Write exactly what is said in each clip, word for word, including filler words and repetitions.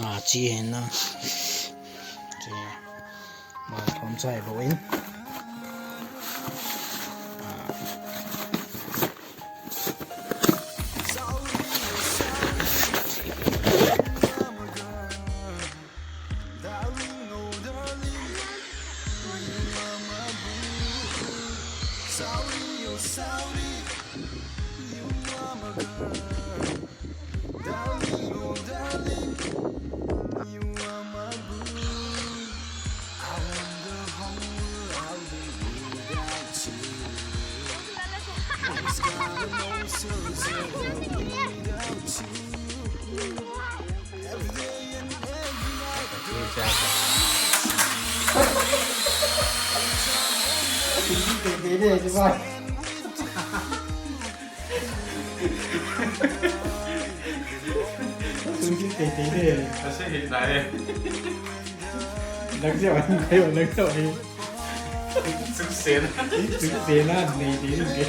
A chi hen na. Chi. Ban thom chai bo in. Sungkit teitei de. Ase hi nai. Nang jeh a ngai, nang jeh a. Sungsen. Sungsen a nei teitei de.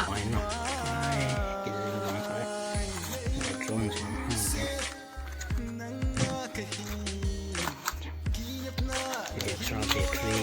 Why not? Ai, kizang kai. Electra battery.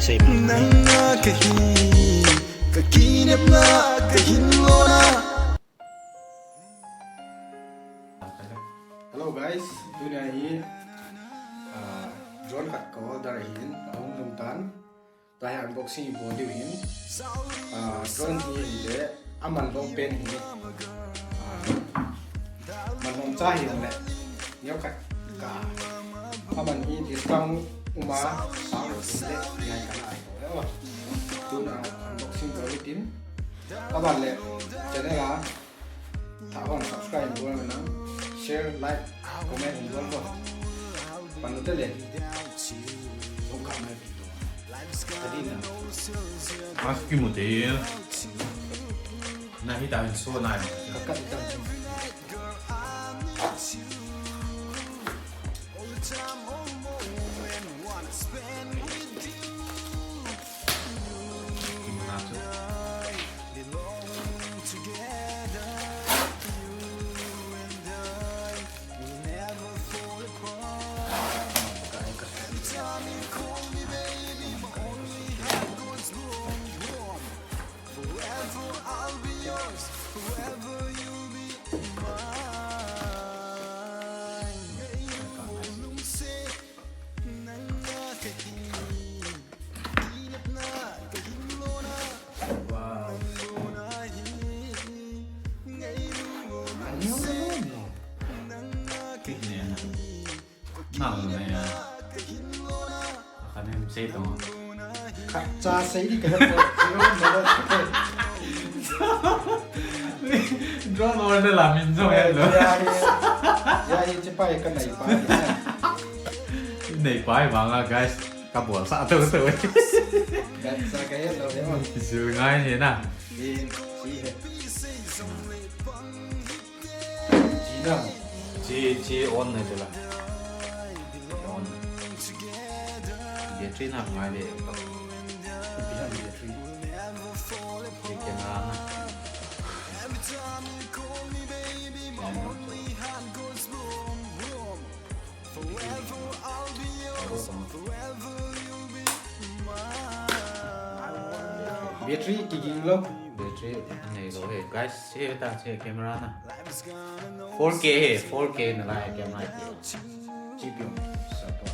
Sei ma. Hello guys, tuni hi, ah, drone khat ka order ahin, ahung lhung tan. Tua hi unboxing i bol diu hin. Ah, drone hi hile, aman lou pen hi. Ah, man lom cha hi le. Neo khat ka. Aman hi discount uma sa le, ngai ka nai. Tuna unboxing bol tin. Aban le, channel a Thaban subscribe bol na, share, like, comment bol ko. Panu tele. Bong ka mai. Tadi na. Mas ki mu te. Na hi ta so na. Kakat ta. Nang ne ya. Akan em sei tong. Khat cha sei di ka. Drone order la min jong em lo. Ya hi. Ya hi, chipai ka neipa. Neipa vang a, guys. Ka bol sa to to. Gan sa ka ya lo ya. Kisu ngai ni na. Chi, chi he. Chi na. Chi, chi on na chu la. On. Battery na ngai de. Ipi ham battery. Chi camera na. Battery kiging lo. Battery nei lo he. Guys, se ta se camera na. Four K he, four K na lai camera he. G P U support.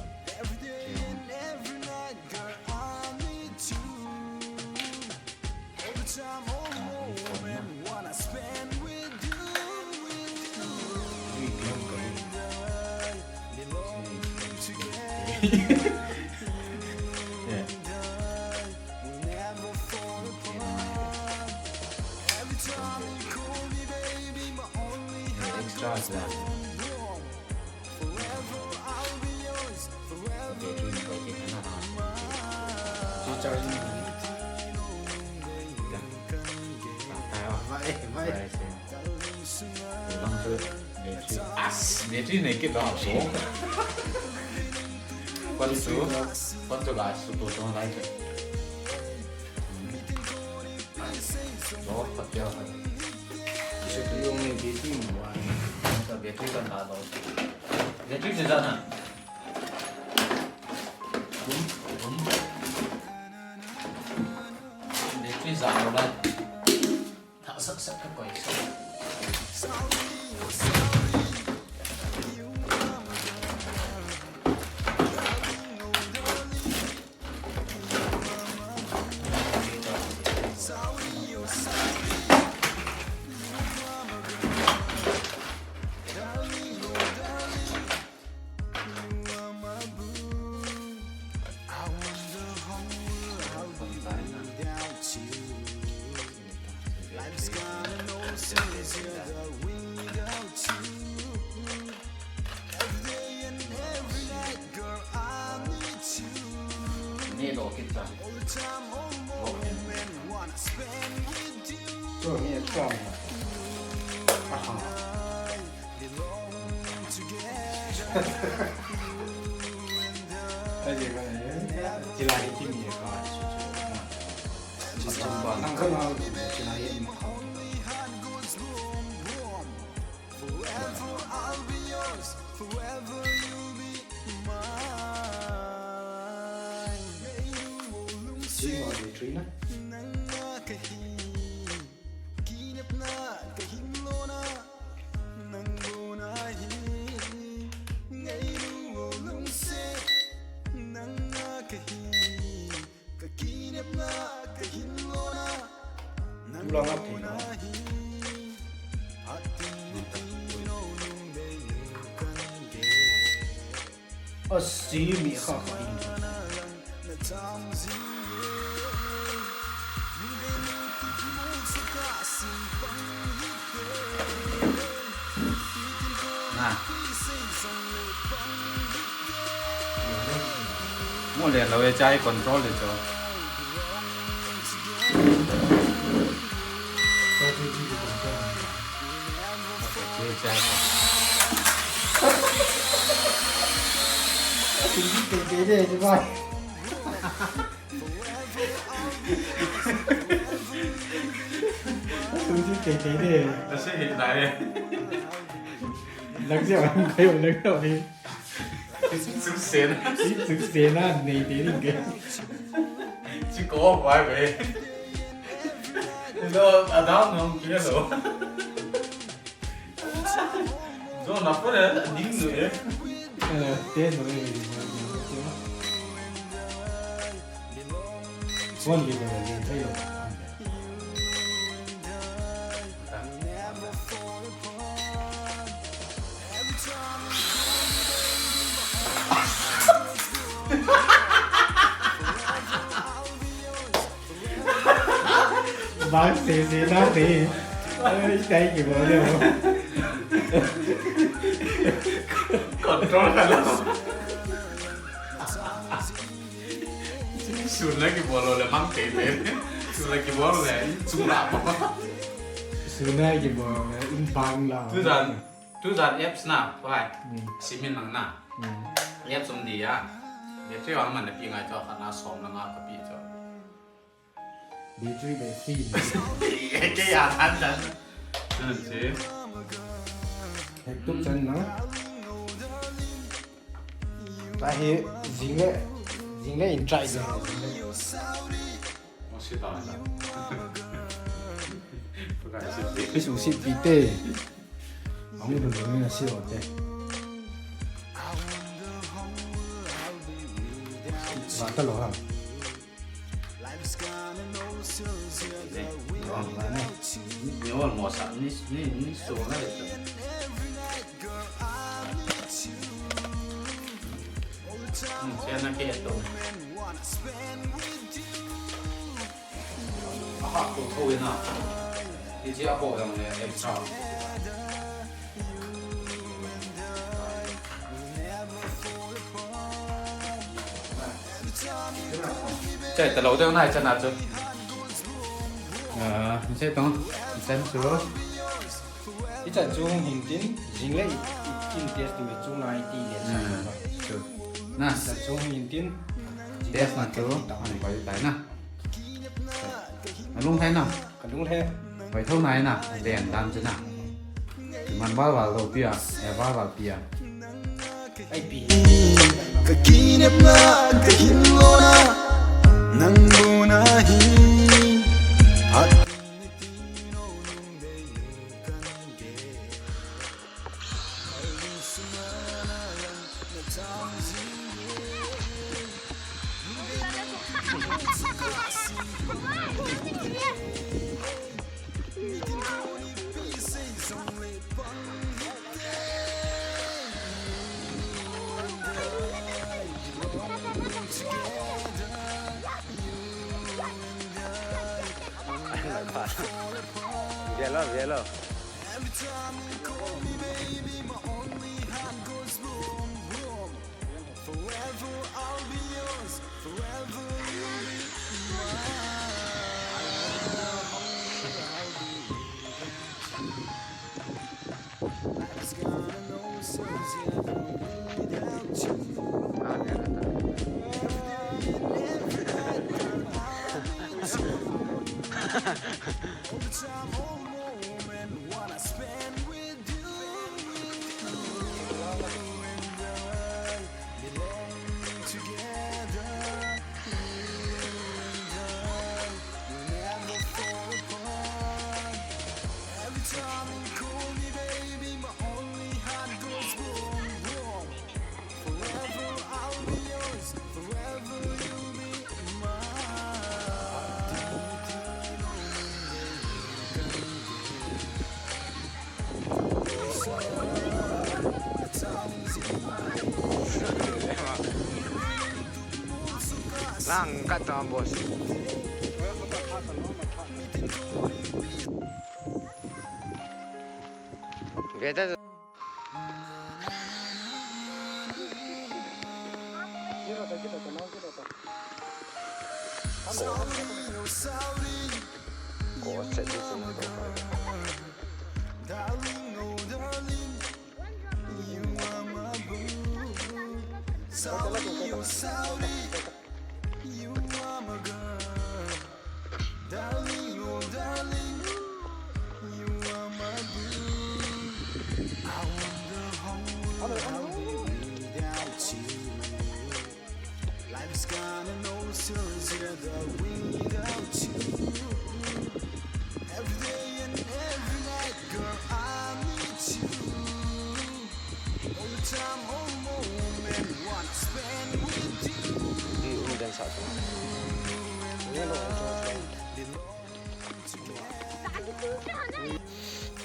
Extra. As, battery nei kit a so. Phone chu, phone chu ga suto to lai chu. Lo, phat keo. Suto jong ni battery mo wa. Battery kan ta lo. Battery chu ja na. Bum, bum. Battery ja lo lai. Thah sat sat ka koi sat. Ni lo kit ta. Lo kit. Chu ni chu. Aha. Ai, je ka ni. Chi la hi ti ni ka. Chi chang ba nang ka na. Chi la hi ni ka. Sing all the three na. Tulang a thei na. A si mi kha kha in. Na. Mo le lo e chai control le cho. Che chai ko. Sung si tei tei de, de bai. Sung si tei tei de. Na se hi dai. Lang se ang kayo lang to ni. Sung sen. Sung sen na nei tei ni ke. Chi ko bai be. Lo, a down no kilo. Zo na pore ding no e. Eh, te no e. Phone ki ko le thei lo. Bang se se na de. Ai, tai ki bol le. Control ka lo. Sun la ki bol le mang te te. Sun la ki bol le chung la. Sun la ki bol le in bang la. Tu jan. Tu jan apps na, pai. Hmm. Simin lang na. Hmm. Apps um di ya. Battery ang man na pi ngai cho khat na som lang a ka pi cho. Battery be free. Ke ya han jan. Hmm, si. Hek tuk chan na. Ta hi jing le, jing le in try de. Mo si ta na. Pi su si pi te. Ang du du ni na si o te. Ba ta lo ham. Ni, ni, ni, ni so na le. Hmm, siya na kaya to. Aha, to, to na. Iti ako lang na extra. Chai ta lo deu nai chana chu. Ah, ni se tong. Chan chu. Ichan chu hung hin tin, jing le i, i, in test tu chu nai ti le sa. Hmm, chu. Na. Sa chung hin tin. Test na chu. Ani koi tai na. Na lung thai na. Ka lung thai. Koi thou nai na. Den dan chu na. Man val val lo pia. E val val pia. Ai pi. Ka kinep na, ka hin lo na. Nang bu na hi. Hat. Velo, velo. Lang kat tama boss. Veta.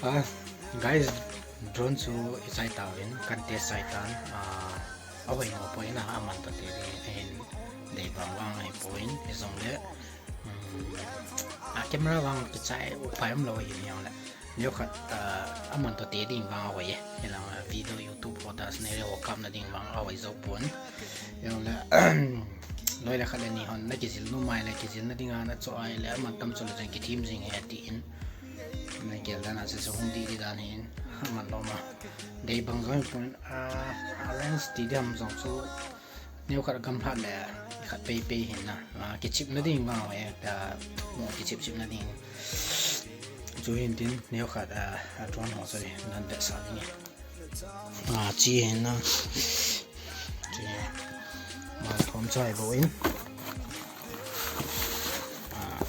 Ah, guys, drone chu i chai tauvin, kan test chai tan, ah, ahoi ngau poi na, aman toh te ding ahin, dei bang bang ahi poi, hijongle, um, a camera vang kichai upai umlou ahin hijongle. Neokhat, ah, aman toh te ding vang ahoi e. Hilang, ah, video YouTube ho ta scenery ho kapna ding vang ahoi jou pon. Hijongle, loi le khat le ni hon, na kijil nom a ahile, kijilna dinga na choh a ahile, aman tam choh le chun kithem jing e tin. Na gel dan a chu hung didi dan hin, aman lom a. Dei bang jong pon, ah, arrange ti diham jong chu, neokhat gam phat le, khat pei pei hin na. Ah, kichipna ding vang ahoi e, ta, mo kichip chipna ding. Chu hin tin, neokhat, ah, a drone ho chu, nan vetsah ding e. Ah, chi hin na. Chi. Mal thom chai bou in. Ah.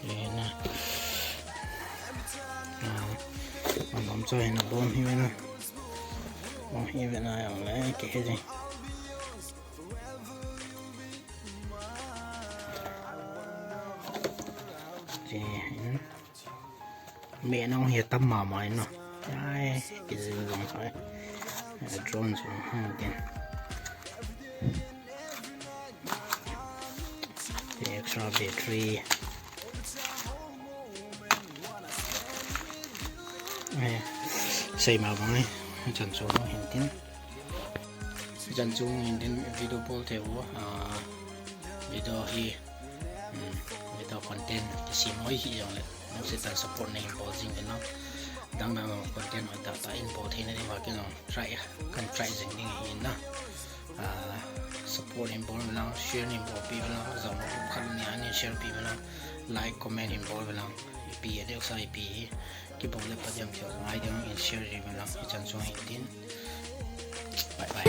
Ina. Ah, anom cha hina bom hi vena. Oh, hi vena jong le, ke he jing. Ke, hmm. Me nong hi tam mama in no. Ai, kijil jong thoi. Drone jong hang tin. Extra battery. Ai, sei ma bang ai. Chan chu hin tin. Jan chung in din video bol thei u, ah, video hi, hmm, video content kisem hoi hi jongle, nang se tan support nei bol jing uvin lang. Dang dang content ma ta ta in bol thei na ding ma kin try, kan try jing ding hi na. Ah, support in bol lang, share in bol pi lang, jong khat ni an share pi lang, like, comment in bol lang, ipi a deu sa ipi hi. Kibol le padiam thei ngai ding in share ri lang, ichan chung hi din. Bye bye.